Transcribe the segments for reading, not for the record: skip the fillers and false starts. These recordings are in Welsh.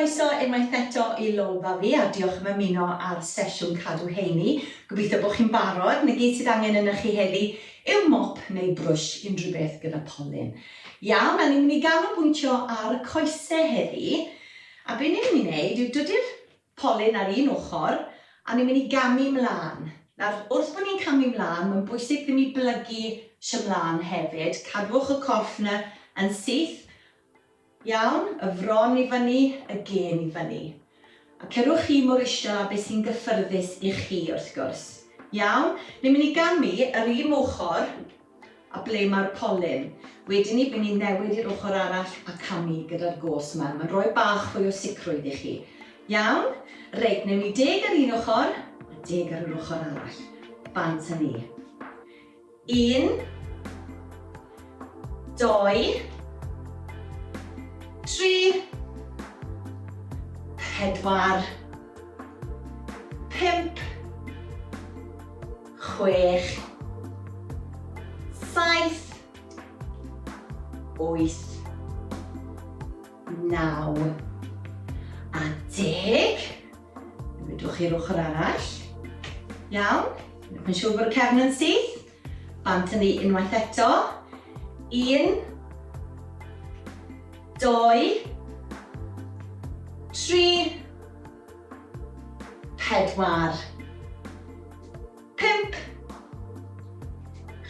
Croeso unwaith eto i Lolfa fi a diolch am ymuno ar sesiwn Cadw Heini. Gobeithio bod chi'n barod. 'Na gyd sydd angen ynoch chi heddi yw mop neu brwsh, unrhyw beth gyda polyn. Iawn, a ni'n mynd i ganolbwyntio ar y coese heddi. A be ni'n mynd i wneud yw dydy'r polyn ar un ochr a ni'n mynd i gamu mlân. Nawr, wrth bod ni'n camu mlân, mae'n bwysig ddim i blygu mlân hefyd. Cadwch y corff 'na yn syth. Iawn, y fron i fyny, y gên i fyny. A cerwch chi mor isel â beth sy'n gyffyrddus i chi, wrth gwrs. Iawn? Ni'n mynd i gamu yr un ochr a ble mae'r polyn. Wedyn ni, bydd ni'n newid i'r ochr arall a camu gyda'r gos 'ma. Mae'n rhoi bach fwy o sicrwydd i chi. Iawn? Reit, newn ni deg ar un ochr a deg ar yr ochr arall. Bant â ni. Un, dou, tri, pedwar, pump, chwech, saith, wyth, naw a deg. Newidwch i'r ochr arall. Iawn. Newch yn siŵr bod y cefn yn syth. Bant â ni unwaith eto. Un, dou, tri, pedwar, pump,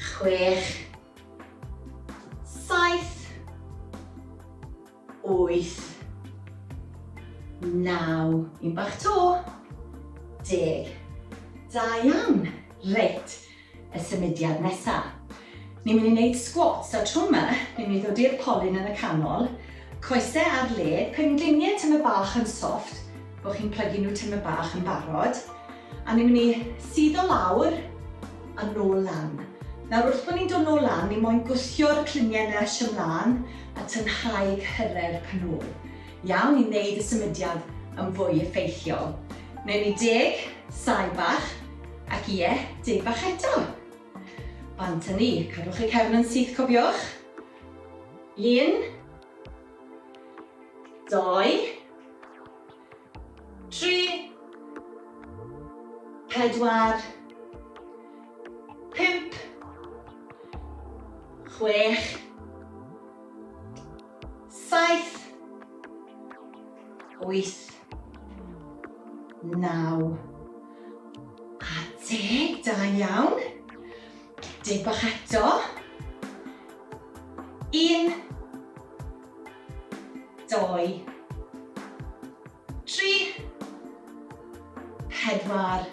chwech, saith, wyth, naw, un bach to, deg. Da iawn. Reit, y symudiad nesa. Ni'n mynd i wneud squats, a tro yma, ni'n mynd i ddod i'r polyn yn y canol, coesau ar led, pengliniau tymed bach yn soft, bod chi'n plygu nhw tymed bach yn barod, A ni'n mynd i suddo lawr a nôl lan. Nawr wrth bod ni'n dod nôl lan, ni moyn gwthio'r cluniau nes ymlaen a tynhau cyhyrau'r pen-ôl. Iawn, i wneud y symudiad yn fwy effeithiol. Newn ni deg, saib bach, ac ie, deg bach eto. Bant â ni, cadwch y cefn yn syth cofiwch. Un, dou, Tri, pedwar, pump, chwech, saith, wyth, naw, a deg. Da iawn. Deg bach eto. Un, dou, tri, pedwar,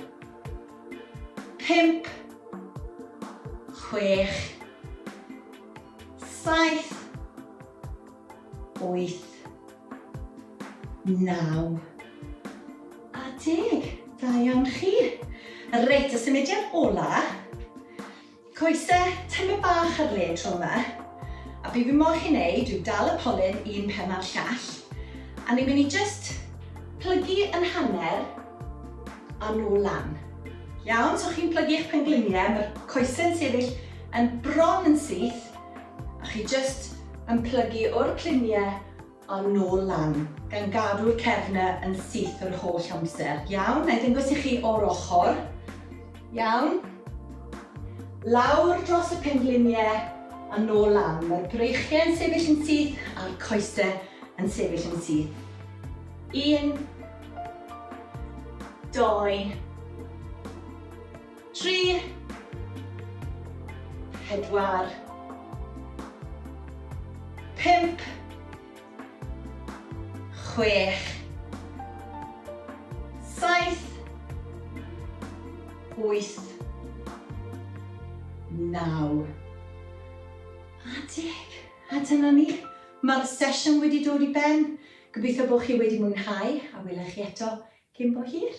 pump, chwech, saith, wyth, naw, a deg. Da iawn chi. Reit, y symudiad ola. Coese tymed bach ar led tro yma, a be fi moyn chi neud yw dal y polyn un pen a'r llall, a ni'n mynd i jyst plygu yn hanner a nôl lan. Iawn, so chi'n plygu eich pengliniau, mae'r coesau'n sefyll yn bron yn syth, a chi jyst yn plygu o'r cliniau A nôl lan, gan gadw'r cefn yn syth yr holl amser. Iawn, na i ddangos i chi o'r ochr. Iawn. Lawr dros y pengliniau a nôl lan. Mae'r breichiau yn sefyll yn syth a'r coesau yn sefyll yn syth. Un, dou, tri, pedwar, pump, chwech, saith, wyth, naw, a deg. A dyna ni. Mae'r sesiwn wedi dod i ben. Gobeithio bod chi wedi mwynhau a wela chi eto cyn bo hir.